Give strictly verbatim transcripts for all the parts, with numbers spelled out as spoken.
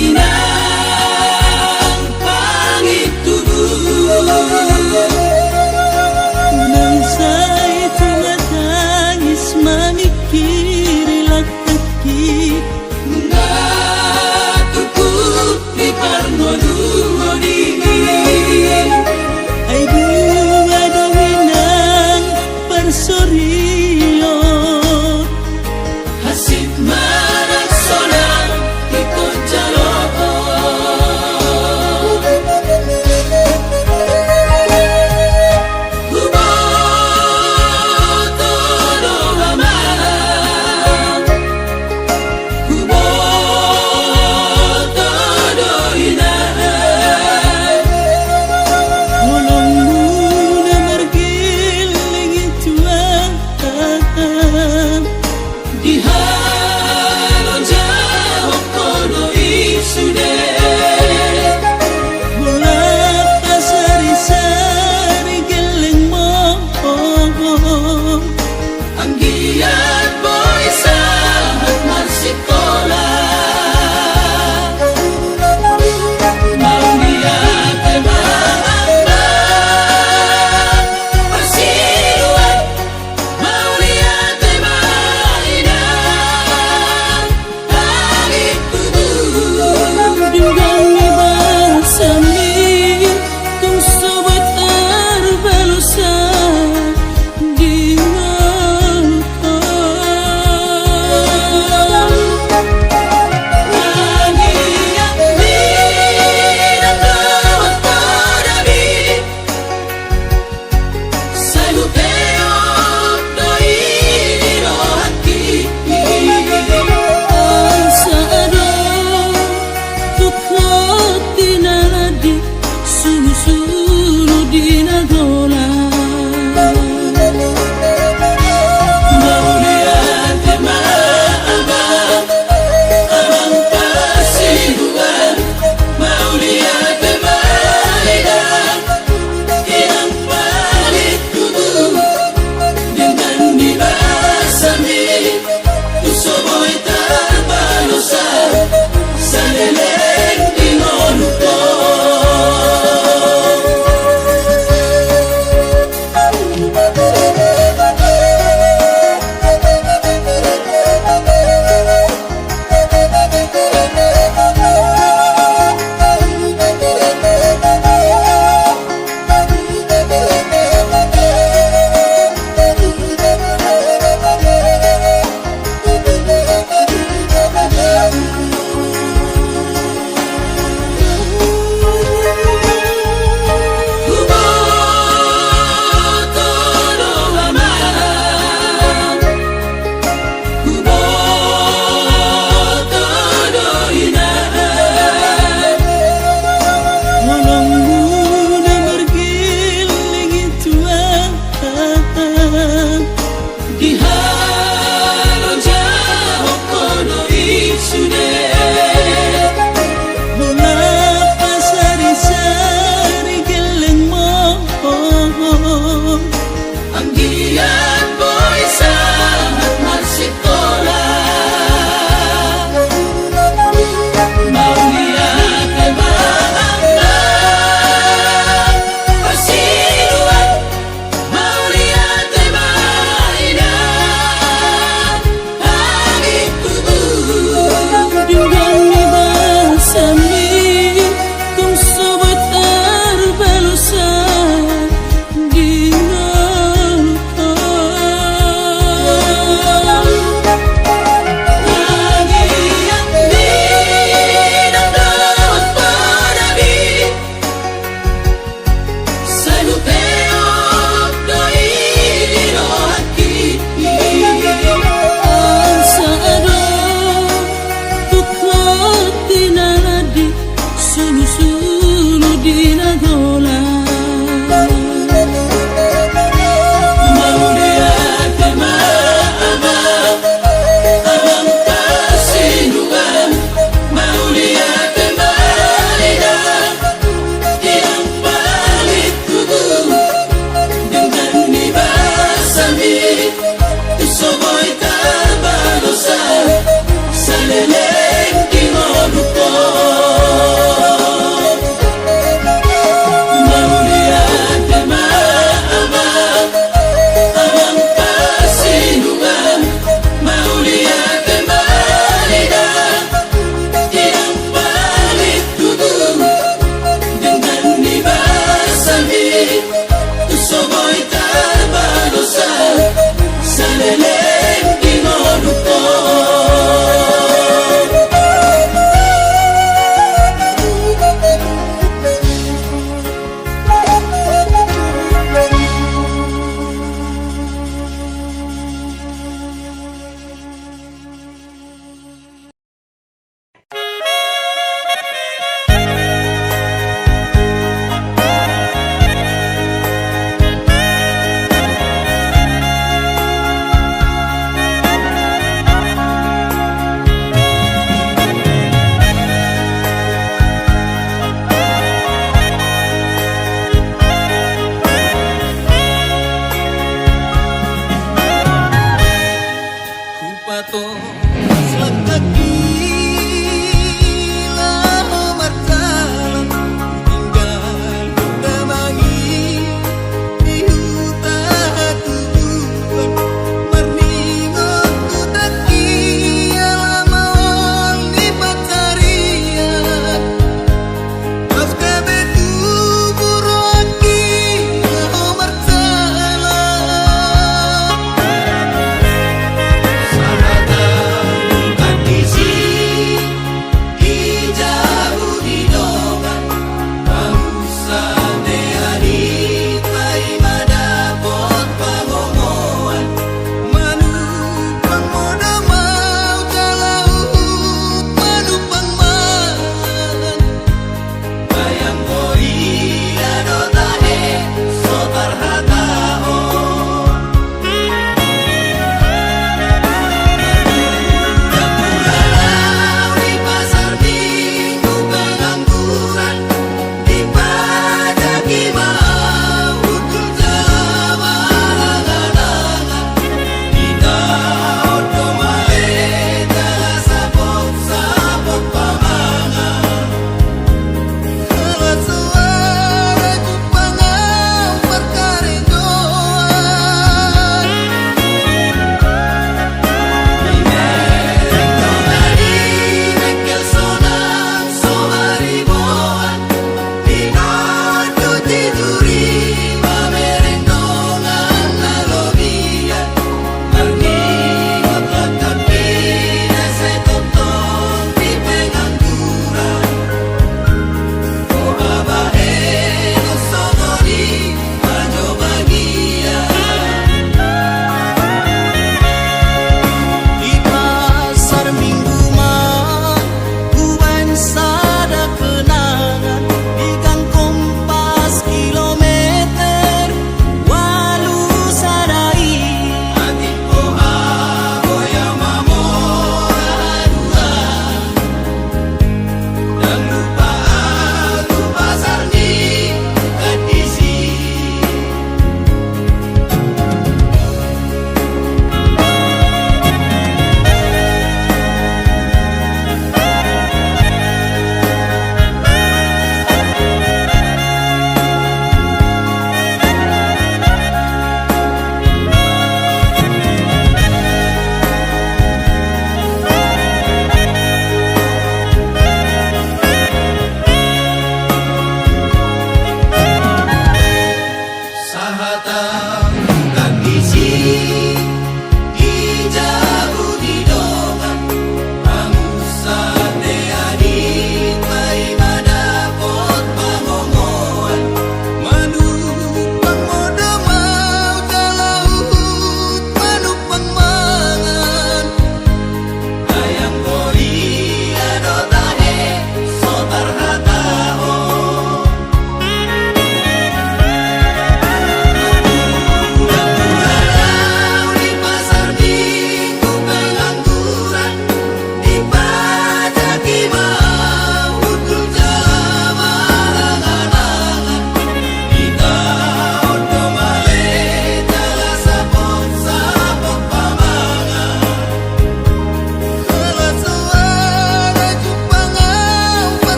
Inang pangintubu. Unang sai tumatangis mamingkiri langkatki. Nunga tutup di parngoluhon i. Ai dua do inang parsorihon. Hansit manang solang ingkon jaloon.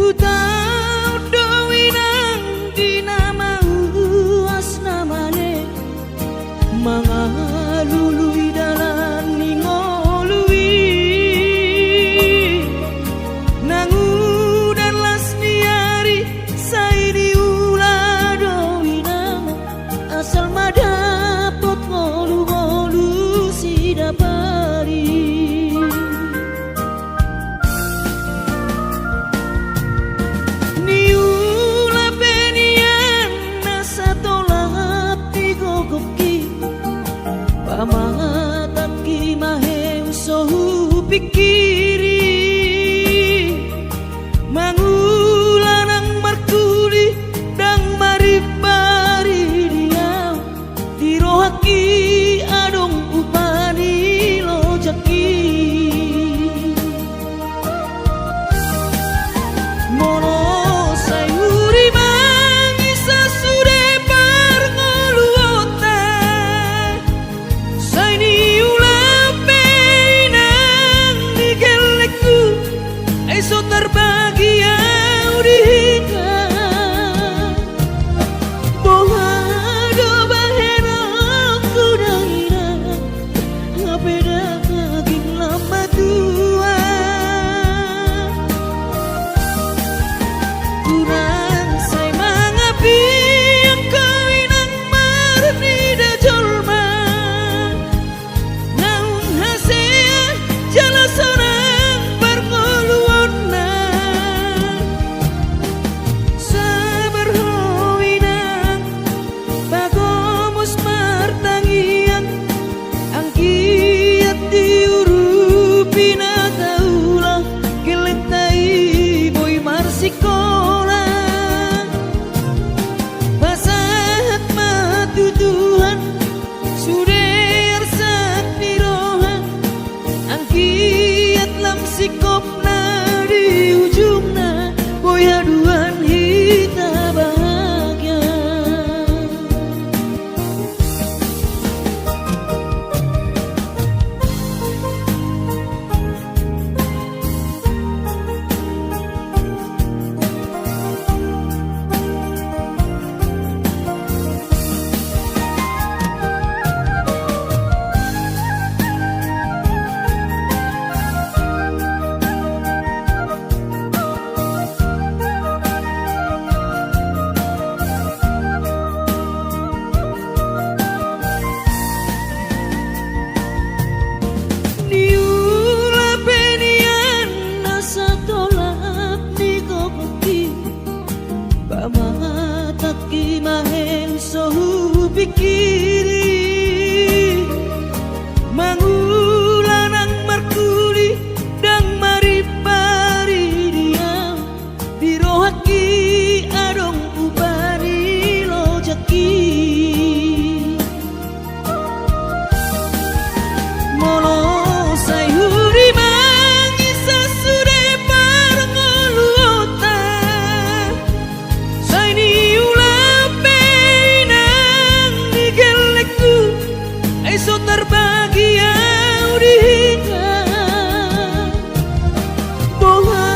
Taon do inang di na mauas na male, mangalului dalan ni ngolu i. Nang udan las ni ari, sai niula do inang, asal ma dapot ngolu-ngolu sidapari. Niula pe nian na satolap ni gogongki, pamatangki ma hea so hupingkiri. Mangula nang markuli, ndang marimbari di ahu, di rohangki adong upa ni lojangki. Molo sai hurimangi sasude parngoluonta, sai niula pe inang di gellengku, ai so tarbagi ahu di hita. Boha do bahenonku da inang, hape da daging lam matua. Unang sai mangapian ho inang marnida jolma, naung hasea jala sonang parngoluonna. Sabar ho inang, pagomos martangiang, anggiat diurupi na taula, gellengta i boi marsikola. Pasahat ma tu Tuhan sude arsak ni roha, anggiat lam singkopna di ujungna, boi haduan hita bahagia. Niula pe nian na satolap ni gogongki, pamatangki ma hea so hupingkiri. Mangula nang markuli, ndang marimbari di ahu, di rohangki adong upa ni lojangki. Molo sai hurimangi sasude parngoluonta, sai niula pe inang di gellengku, ai so tarbagi ahu di hita. Boha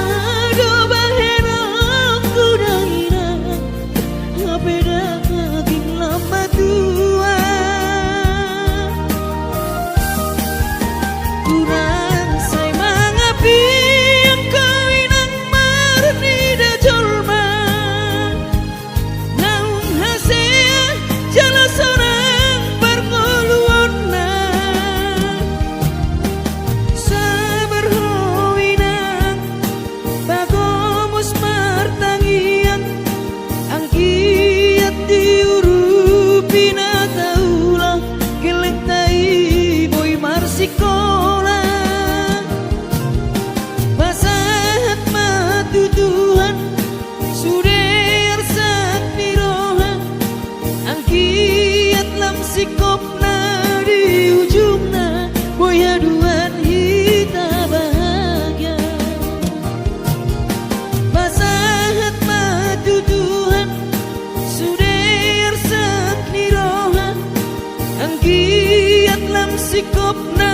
do bahenonku da inang, hape da daging lam matua. Unang sai mangapian ho inang marnida jolma, naung hasea jala sonang parngoluonna. Sabar ho inang, pagomos martangiang, anggiat diurupi na taula, gellengta i boi marsikola. Pasahat ma tu Tuhan sude arsak ni roha, anggiat lam singkopna di ujungna, boi haduan hita bahagia. Pasahat ma tu Tuhan sude arsak ni roha, anggiat lam singkopna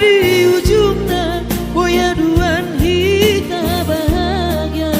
di ujungna, boi haduan hita bahagia.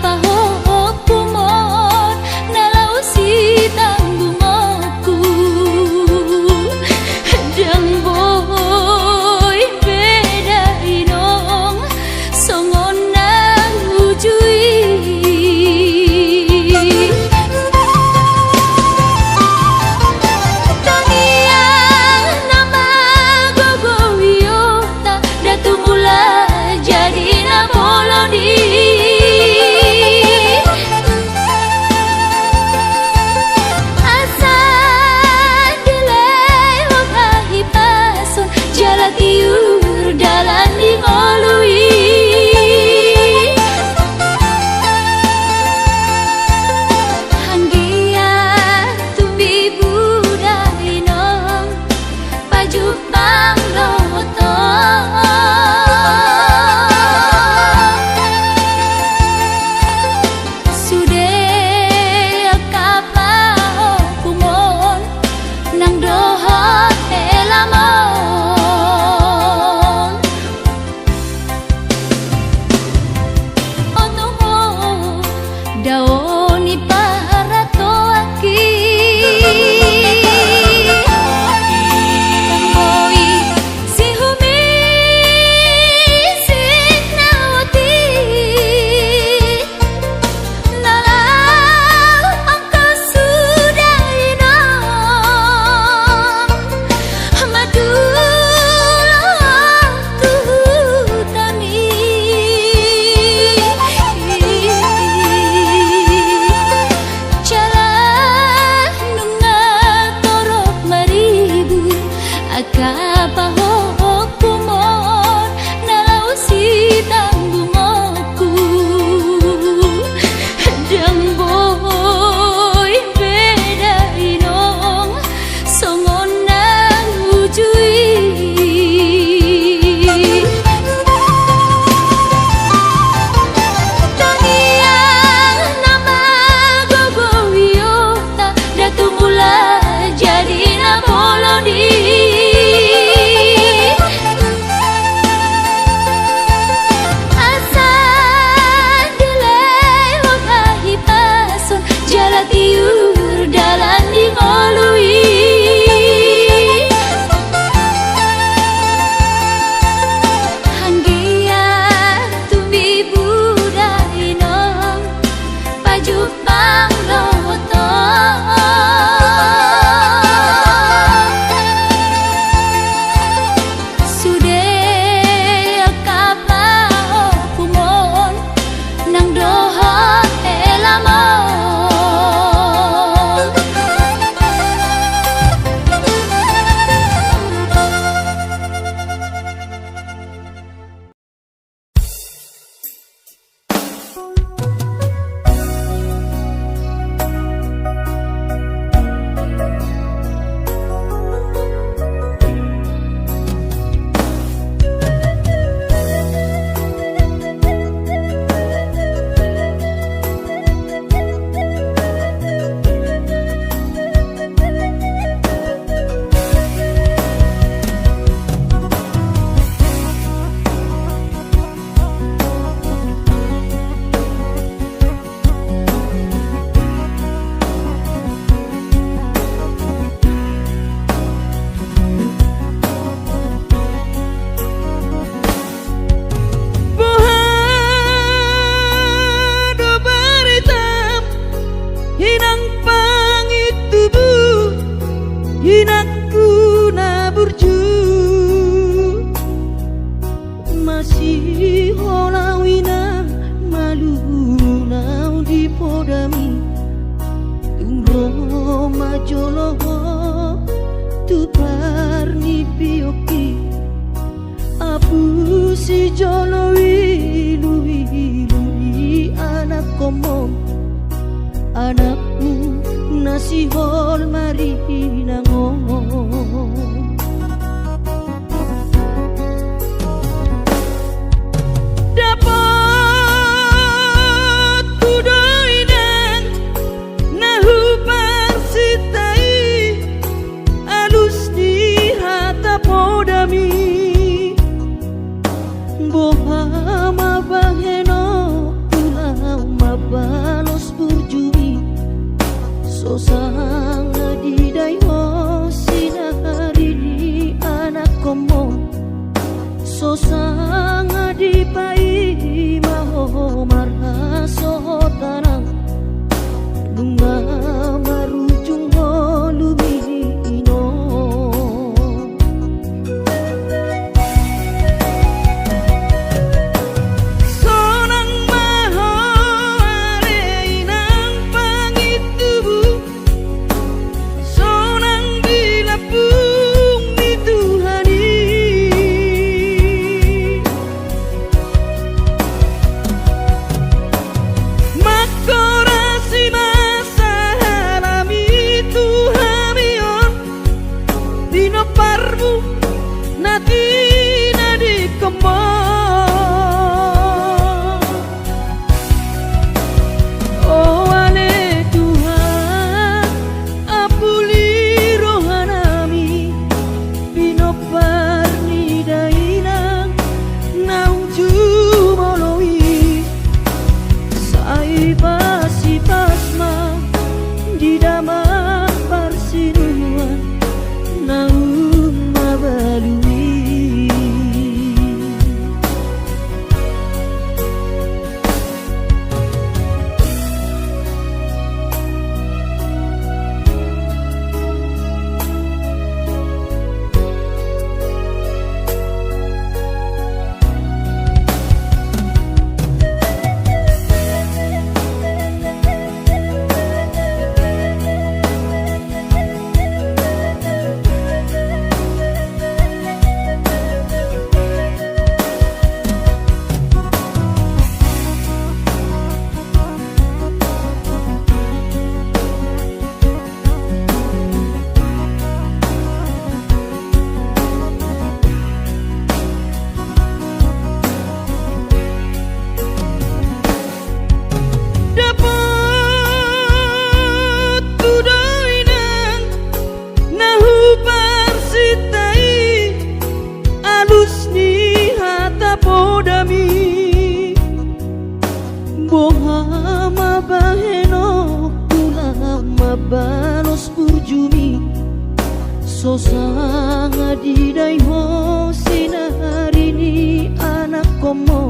Pahompumon na laho sitanggungonku, ndang boi be da inong songon na uju i. Tangiang na magogo i ota, da tumula jadi na bolon i. Asa dilehon hahipason jala tiur dalan di ngolu i. Anggiat tumimbu da inong pajumpang dohot ho. Sude angka pahompumon nang dohot helamon. Oto ho, dao ni paratoanki. Tamboi sihumisik na uti. Na laho angka suda inong mandulot tu huta i. Jala nunga torop maribur angka pahompumon na laho sitanggungonku. Ndang boi be da inong songon na uju i. Tangiang na magogo i ota, da tumula jadi na bolon i. Asa dilehon hahipason jala tiur dalan di ngolu i. Anggiat tumimbu da inong pajumpang dohot ho. Sude angka pahompumon nang dohot helamon. Boha do baretam, inang pangintubu, inangku na burju? Masihola au inang, malulu au di podami. Tung ro ma jolo ho tu parnipionki. Apu sijolo iluilu ni anakkonmon, anakmu na sihol marinang on. Dapotku do inang na huparsinta i, alus ni hata podami. Boha ma bahenonku, laho ma Sanga didai ho sinari ni anakkonmu,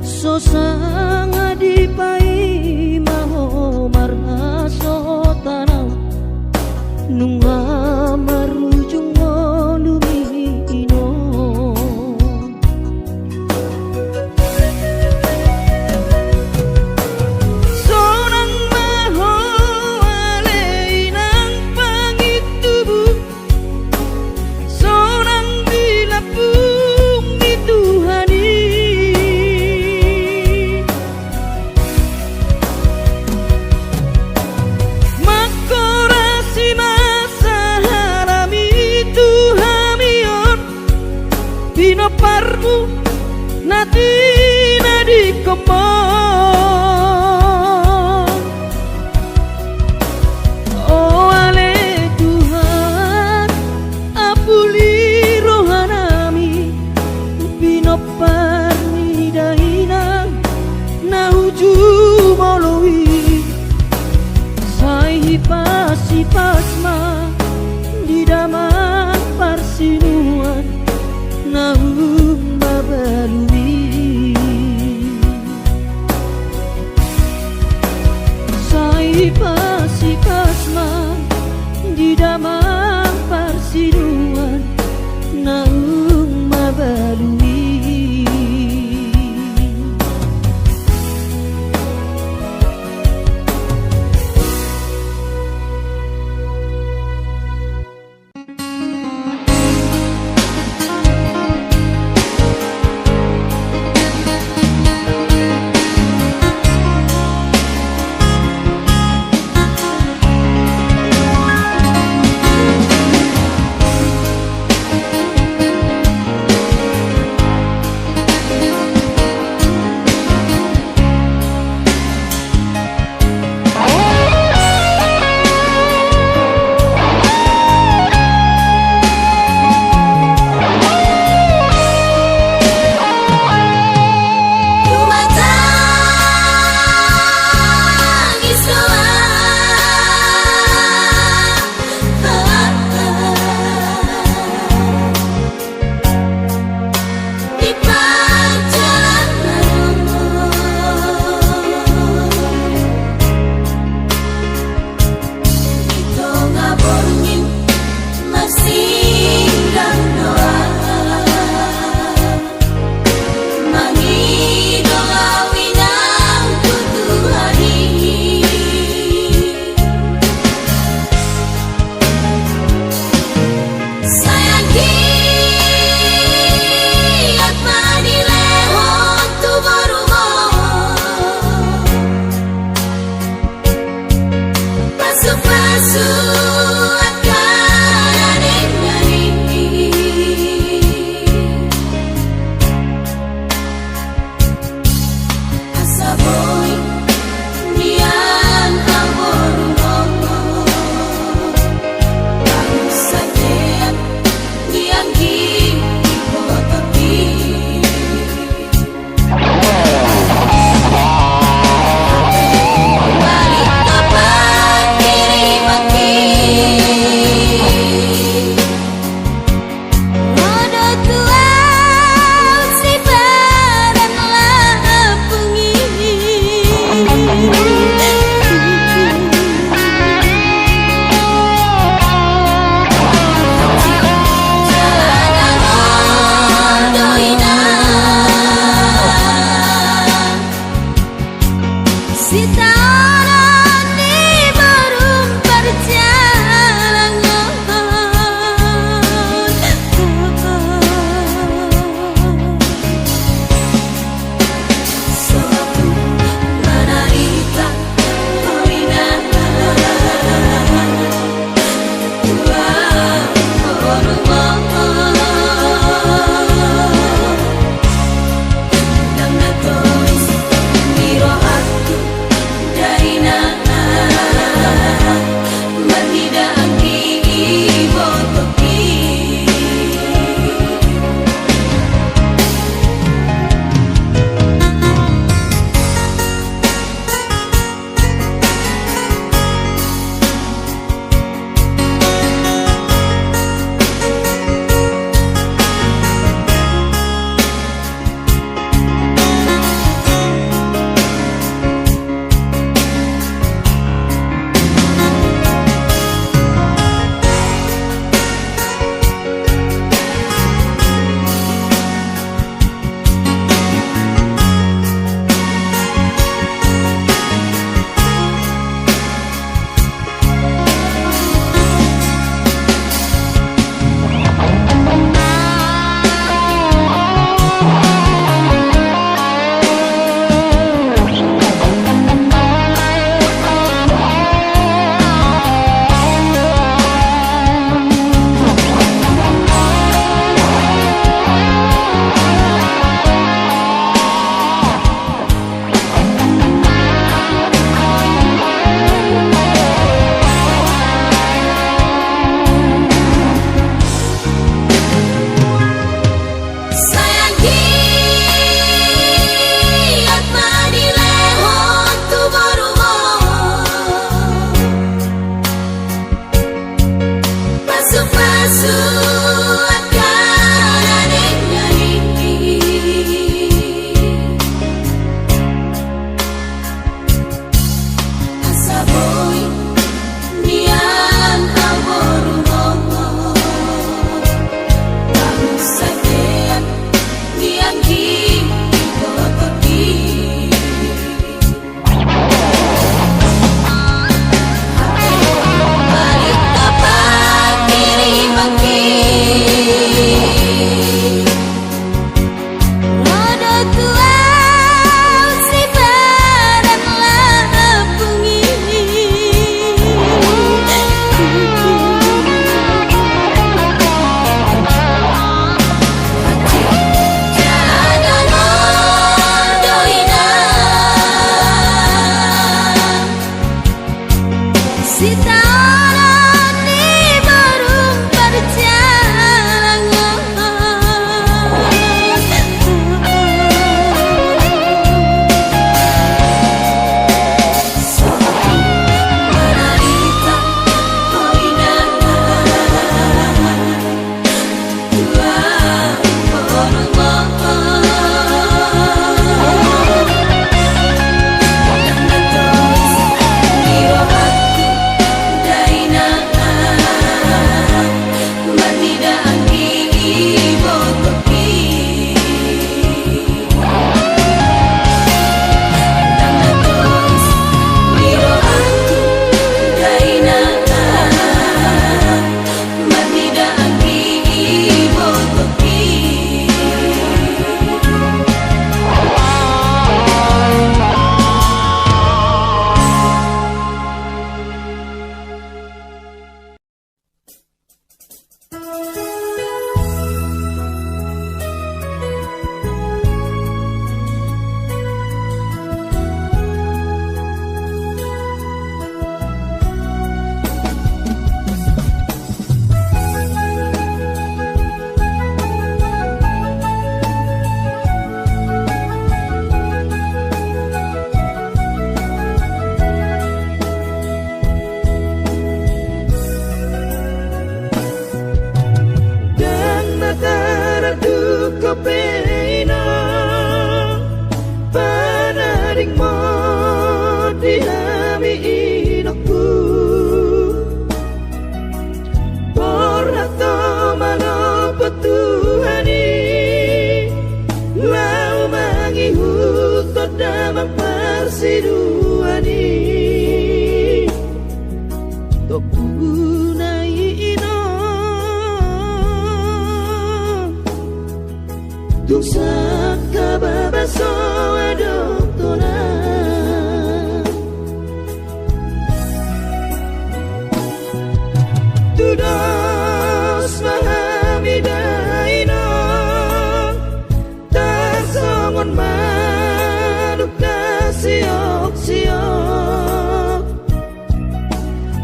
so sanga dipaima ho marhasohotan au, nunga marujung ngolumi i non. Sonang ma ho ale inang pangintubu, sonang di lambung ni Tuhan i. Mangkorasi ma sahalami tu hami on, pinomparmu na tinadingkonmu. O ale Tuhan, apuli rohanami, pinompar ni dainang na uju molo i. Sai hipas-hipas ma di damang parsinuan naung mabalu i. Sai hipas-hipas ma di damang parsinuan naung mabalu i.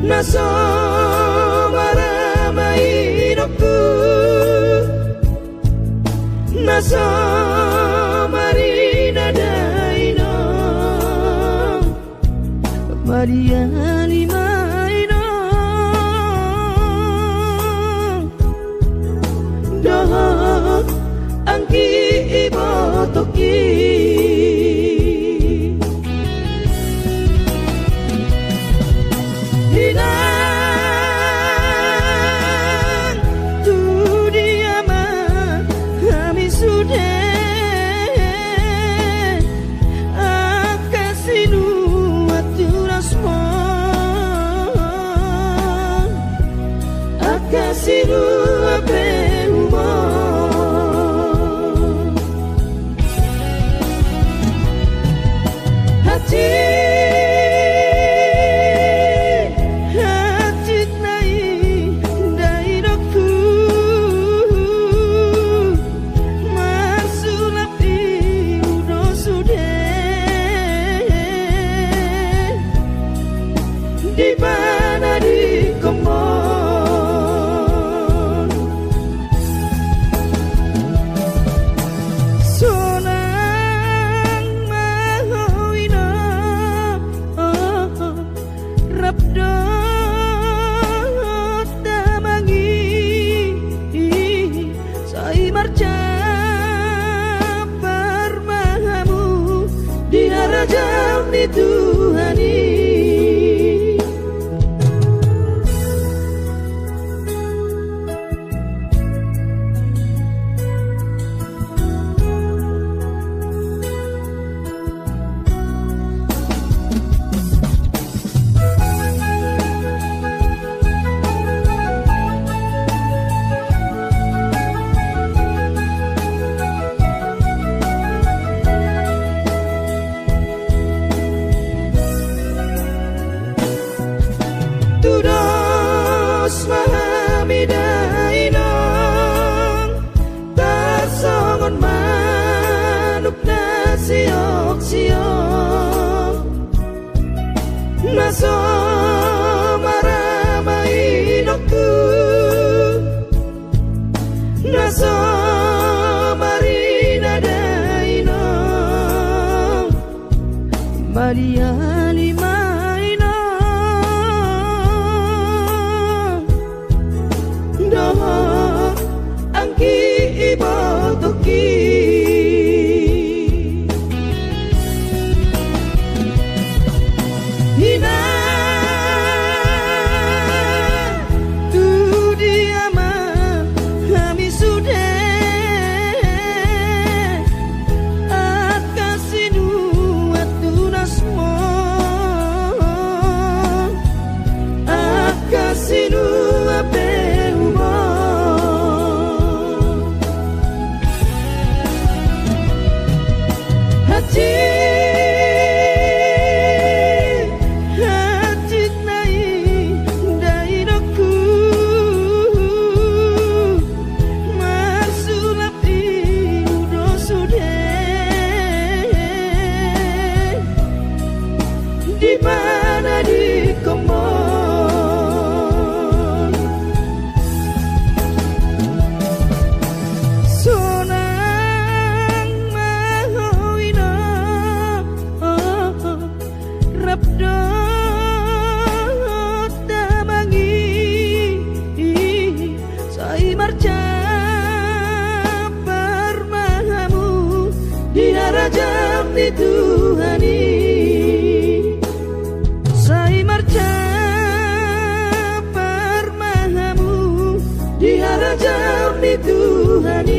Na so marama inongku, na so marina da inong, maliali ma inong dohot anggi ibotongki. Inang, tu dia ma hami sude angka sinuan tunas ma, angka sinuan pehuma. Hansit, hansit nai da inongku, marsulap i do sude di panadingkonmon. Sonang ma ho inong, rap dohot damang i, sai marjampar ma hamu di harajaon ni Tuhan i. Tudos ma hami da inong, tarsongon manuk na sioksiok. Na so marama inongku, na so marina da inong, maliali ma inong dohot anggi ibotongki. Inang, tu dia ma hami sude angka sinuan tunas ma, angka sinuan pehuma. Hansit, hansit nai da inongku, marsulap i do sude di panadingkonmon. Sonang ma ho inong, rap dohot damang i, sai marjampar ma hamu di harajaon ni Tuhan i. Sai marjampar ma hamu di harajaon ni Tuhan i.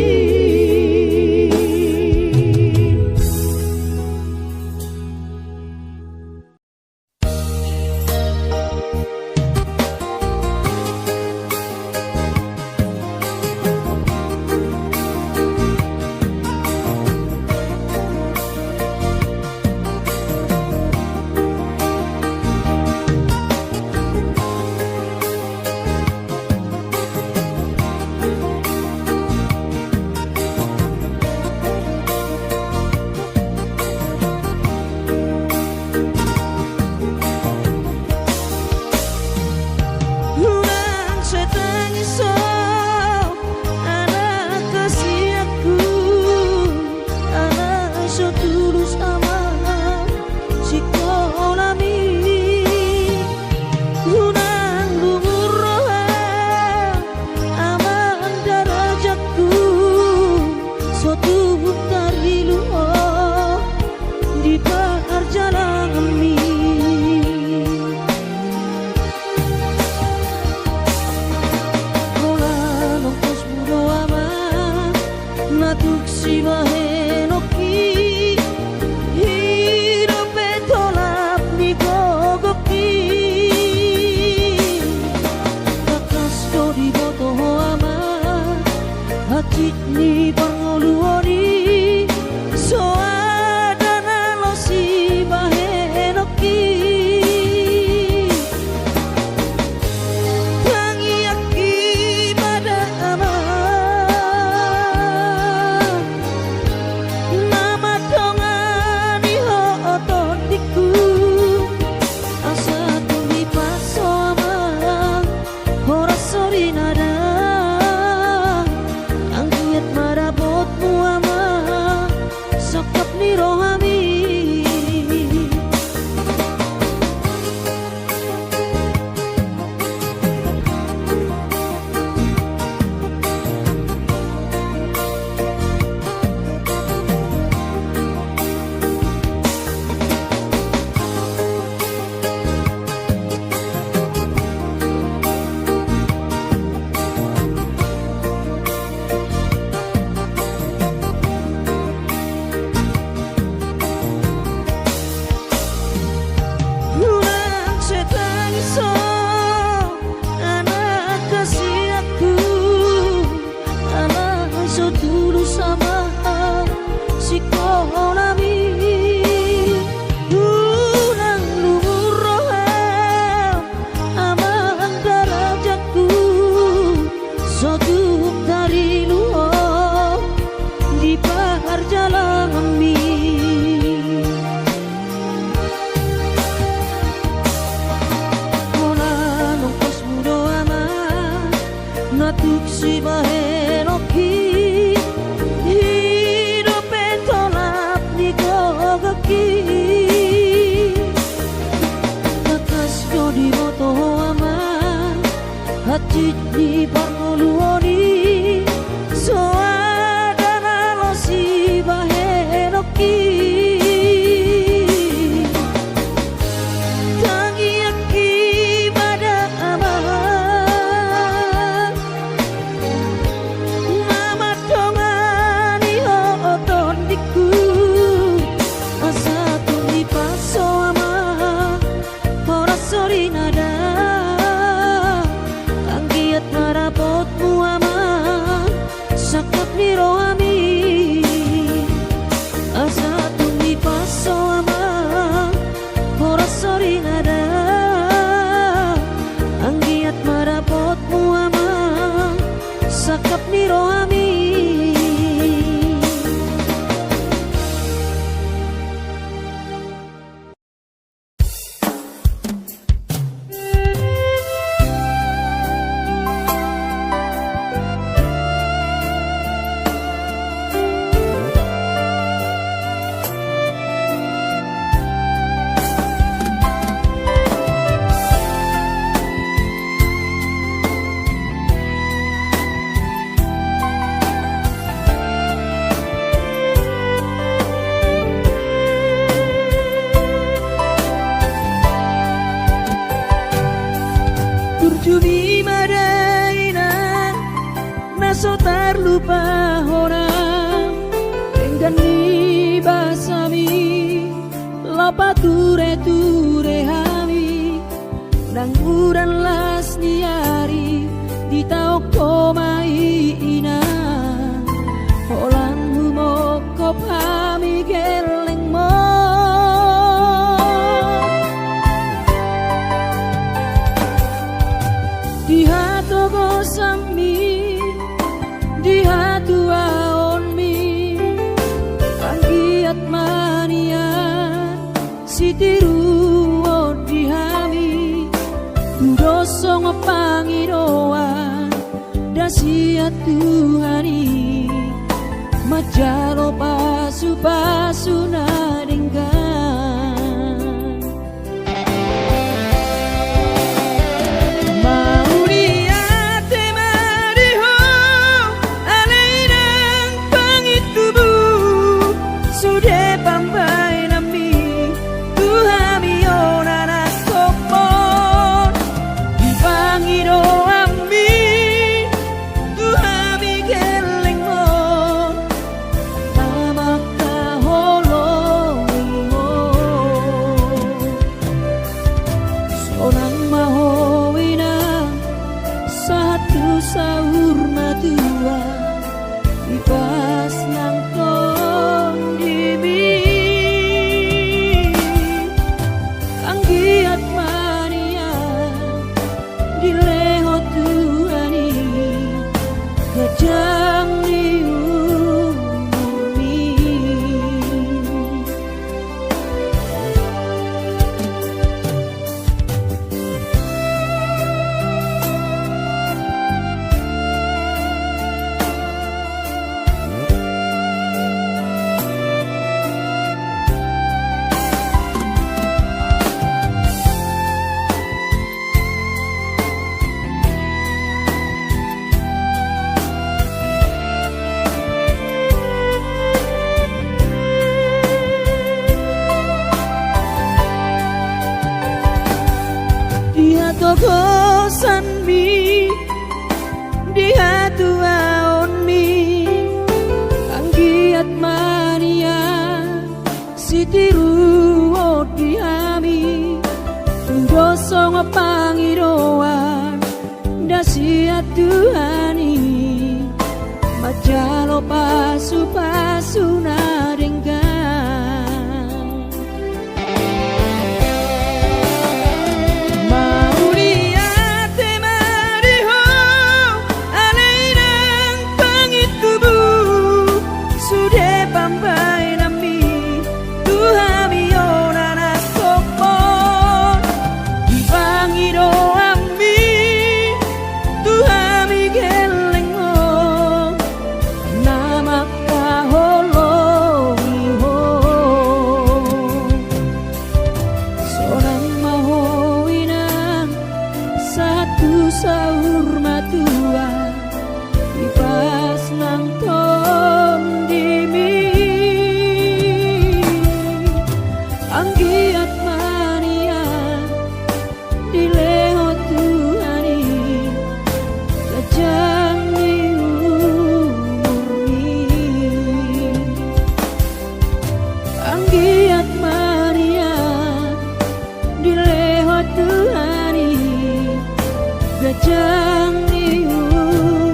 Sibahenonki, i dope tolap ni gogonki. Tangkas do diboto ho amang, hansit ni parngoluon i, so ada na loas sibahenonki. Tangiangki ma da amang, na mandongani ho tondingku, asa tung dipas ho amang horas sori na da. Anggiat ma dapotmu amang sangkap ni rohami, asa tung dipas ho amang horas sori na da. Anggiat ma dapotmu amang sangkap ni rohami. Burju ni ma da inang na so tarlupa hona, denggan ni basami laho patureture hami. Nang udan las ni ari ditaon ho ma i inang, holan humongkop hami gellengmu. Di hatogosanmi, di hatuaonmi, anggiat ma nian sitiruon di hami. Tu dos songon pangidoan da sian Tuhan i, manjalo pasupasu na denggan. Mauliate ma di ho ale inang pangintubu, sude pambaenanmi tu hami on anakhonmu. Di pangidoanmi tu hami gellengmu, na mangkaholongi ho. Sonang ma ho inang sahat tu saur matua, dipas nang tondimi. Anggiat ma nian dilehon Tuhan i ganjang ni umurmi. Di hatogosanmi, di hatuaonmi, anggiat ma nian sitiruon di hami. Tu dos songon pangidoan da sian Tuhan i, manjalo pasupasu na denggan. Mauliate ma di ho ale inang pangintubu, sude pambaenanmi tu hami on anakhonmu. Di pangidoanmi tu hami gelleng saur matua, hipas nang tondimi. Anggiat ma nian dilehon Tuhan i ganjang ni umurmi. Anggiat ma nian dilehon Tuhan i ganjang ni umurmi.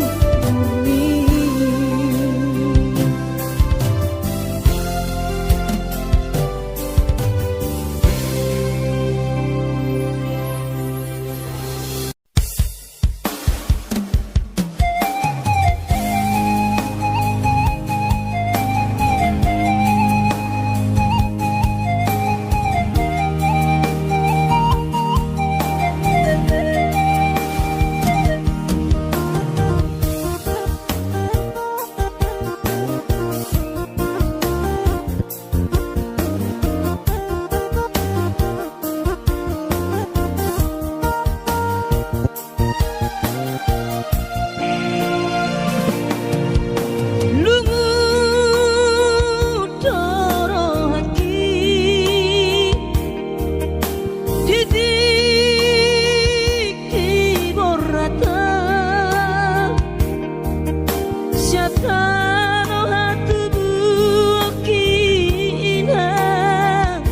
Lungun do rohangki di tingki borhat, sian tano hatubuanki, Inang,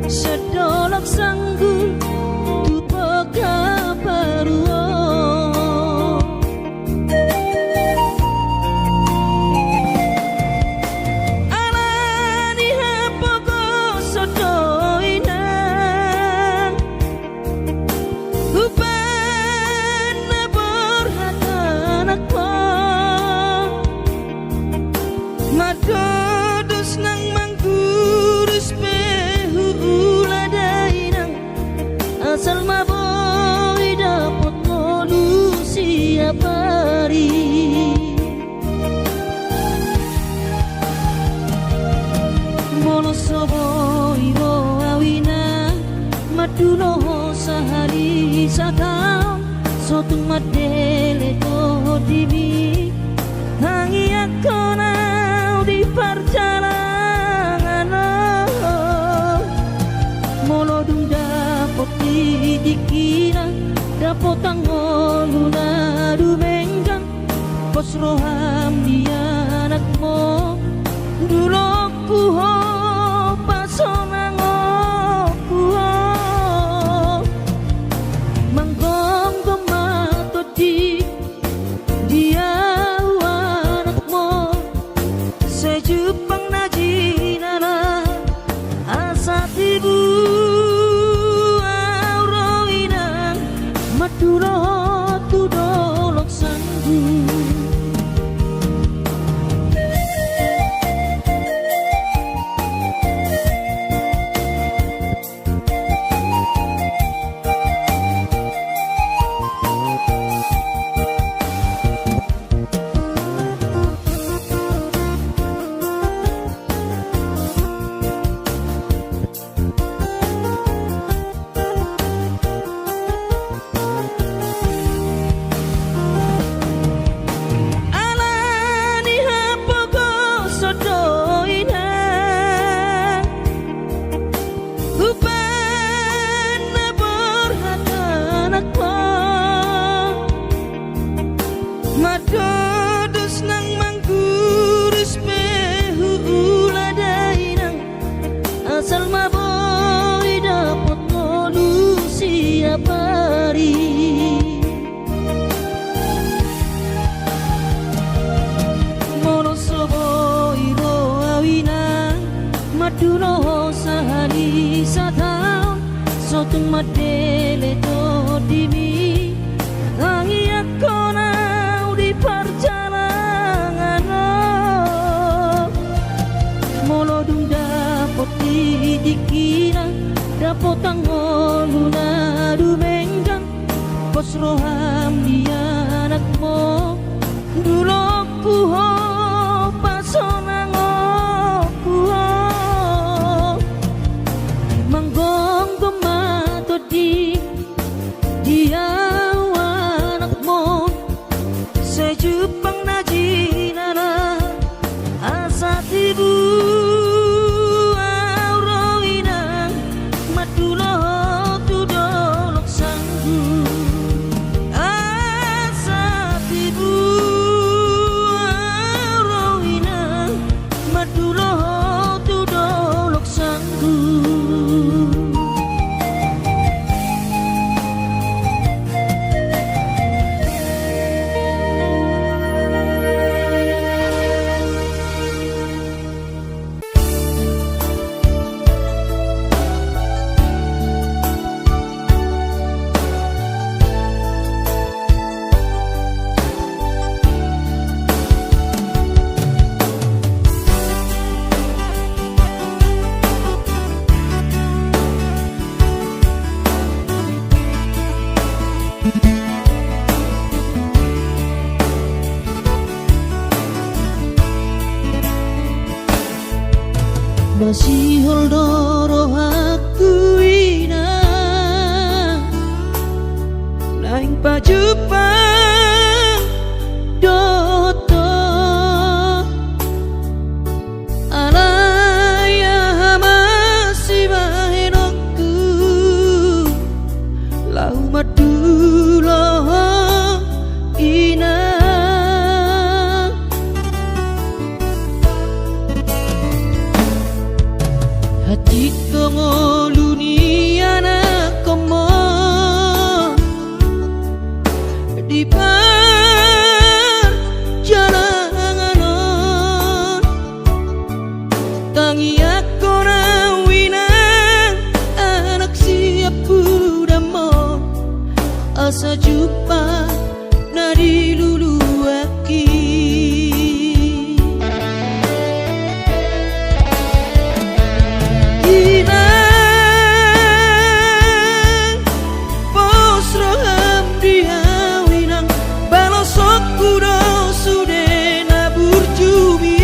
sian dolok sanggul tu pomparan. Ala ni hapogoson do, Inang, umbahen na borhat anakmu. Mandodus nang manggurus pe huula da, Inang, asal ma boi dapot ngolu siap ari. Molo so boi ro au, Inang, mandulo ho sahali sataon, so tung mandele tondimi, tangiangkon au di parjalanan on. Molo dung dapot di tingkina dapotan ngolu na dumenggan, pos roham di anakmu, dulongku ho, pasonangonku ho. Manggomgom ma tondi di au anakmu, sai jumpang na jinala asa tibu au ro, Inang, mandulo ho tu dolok sanggul. Ala ni hapogoson do, Inang, umbahen na borhat anakmu. Mandodus nang manggurus pe huula da, Inang, asal ma boi dapot ngolu siap ari. Molo so boi ro au, Inang, mandulo ho sahali sataon, so tung mandele tondimi, tangiangkon au di parjalanan on. Molo dung dapot di tingkina dapotan ngolu na dumenggan, pos roham di anakmu, dulongku ho, pasonangonku ho. Manggomgom ma tondi di au Pajumpang dohot ho. Alai aha ma sibahenonku laho mandulo ho, inang? Hansit do ngolu ni anakhonmu di parjalangan on. Tangiangkon au, inang, anak siampudanmu, asa jumpang na diluluanki. Inang, pos roham di au, inang, balosonku do sude na burjumi.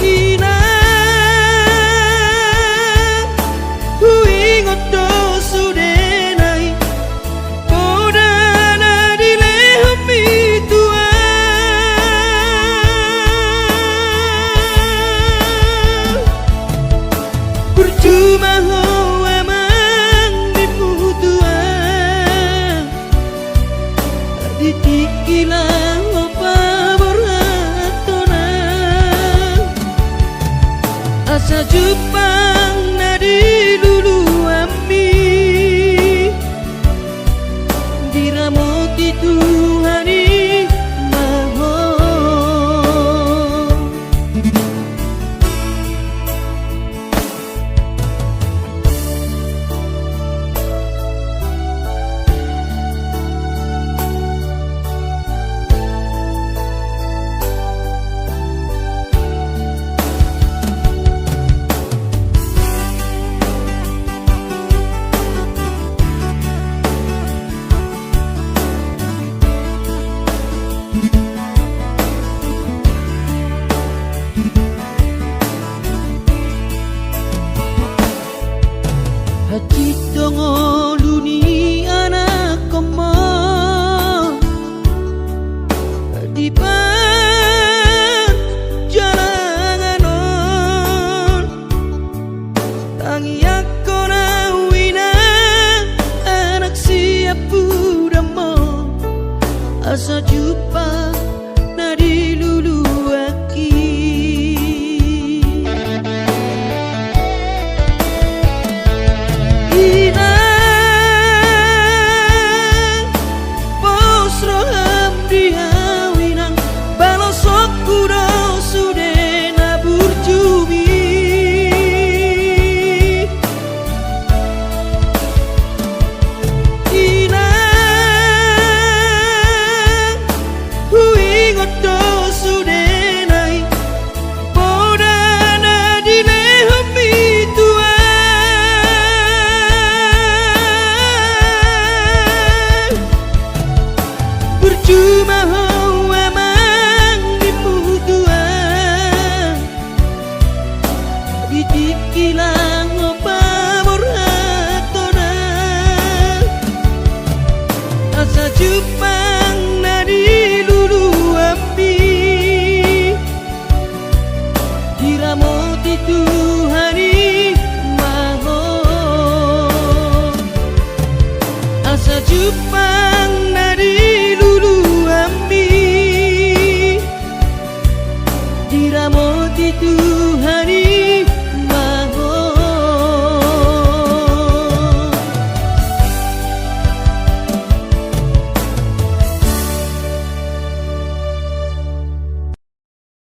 Inang, huingot do sudena i, poda na dilehonmi tu au. Burjuma ho amang, dimutuan di tingki laho paborhathon au, asa jumpang na diluluanmi, diramoti Tuhan i ma ho. Hansit do ngolu ni anakhonmu di parjalangan on. Tangiangkon au, inang, anak siampudanmu, asa jumpang na diluluanki. Inang, pos roham di au, inang, balosonku do sude na burjumi. Inang, huingot do sudena i, poda na dilehonmi tu au. Burjuma ho amang, dimutuan di tingki laho